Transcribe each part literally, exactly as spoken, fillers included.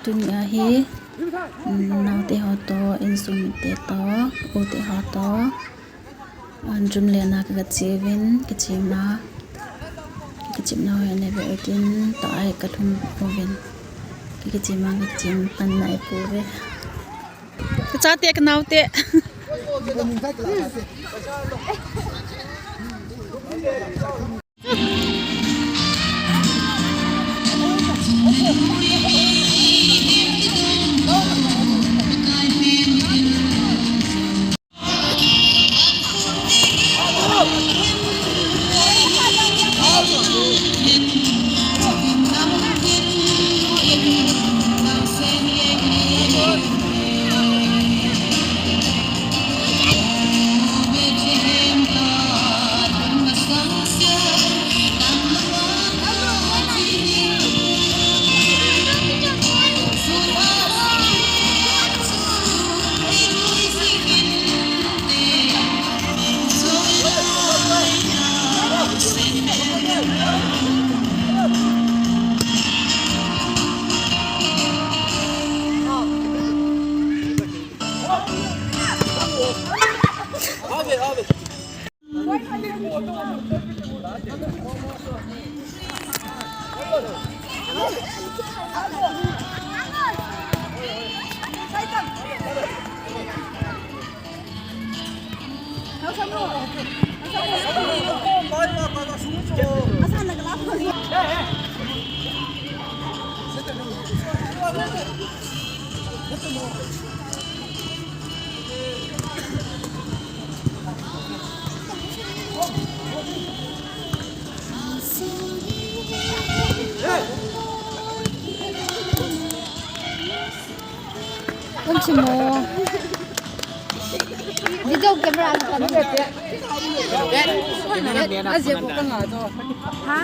Tuni ahi, um, naote ho to, insung mite to, ute ho to, um, room lena kaga cheuvin, kachemna, kachemna ho neive utin, tua hi kalhun uvin, kachemna, kachem panna eipouve. Kachate, kanaote. Kon chimo. Video camera kan. Aje ko kanga to. Ha?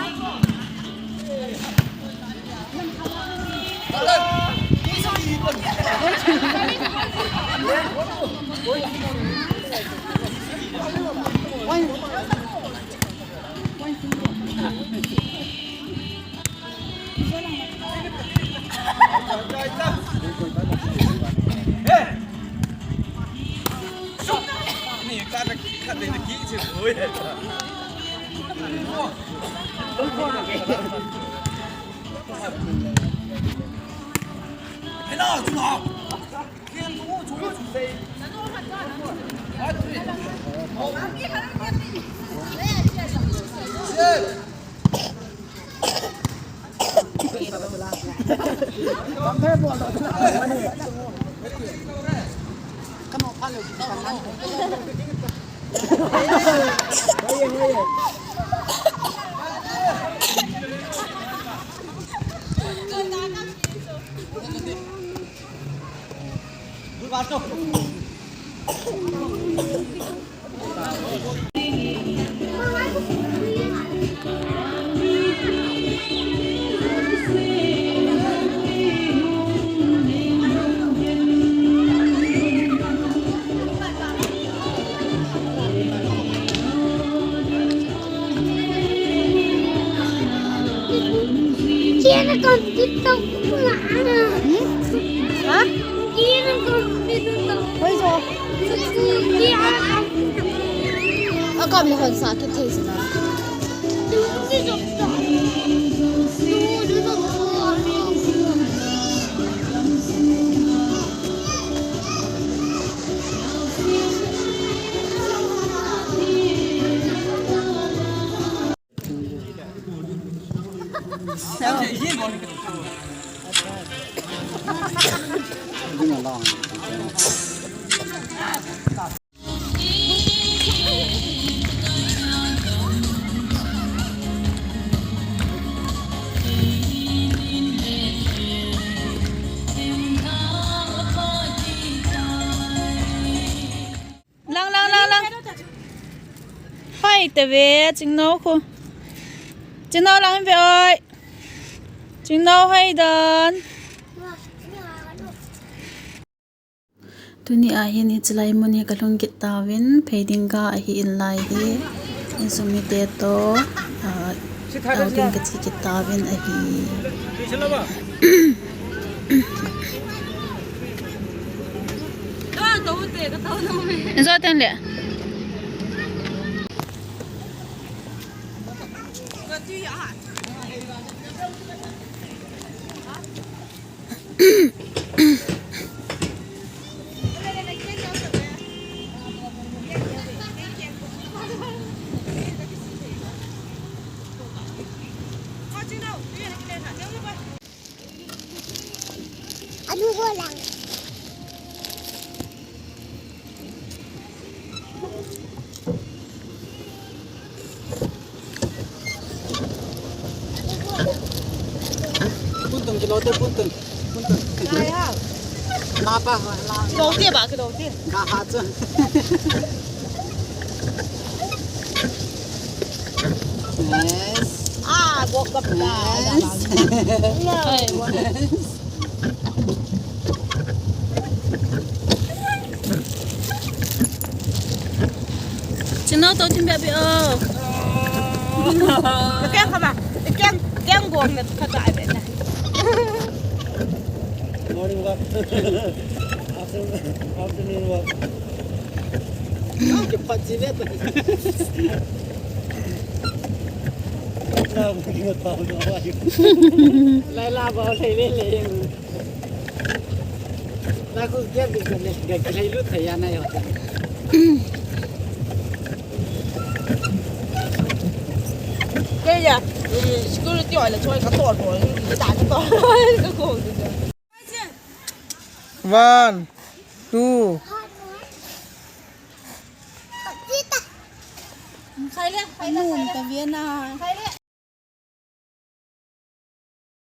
Ha? Koi so. Akam le hon sa kithei sina. Lang, lang, lang, lang. Hoi, te ve, Chingnao khu. Chingnao lang ve oi. Chingnao hoi dan. Tuni ahin hiche lai mun hi kalhung kit tauvin, phei ding ka ahi in lai hi. Insung mite to, ah, outing kache kit tauvin ahi. Zo ten le. Puntung kilo te puntung. Puntung. Napa, la. Kilo te ba, kilo te. Ka ha chu. Yes. Ah, go kap da. Yes. No. Chinau to chin baby o. Keng kama, keng, keng gong na kata abe na. Morning walk. Afternoon, afternoon walk. Kipatsi le. Lai la ba le le le. Kei ya, eh, security wala choi ka tor tor, ka ta ka tor. One, two. Khai le, khai le, khai le. Ka ve na. Khai le.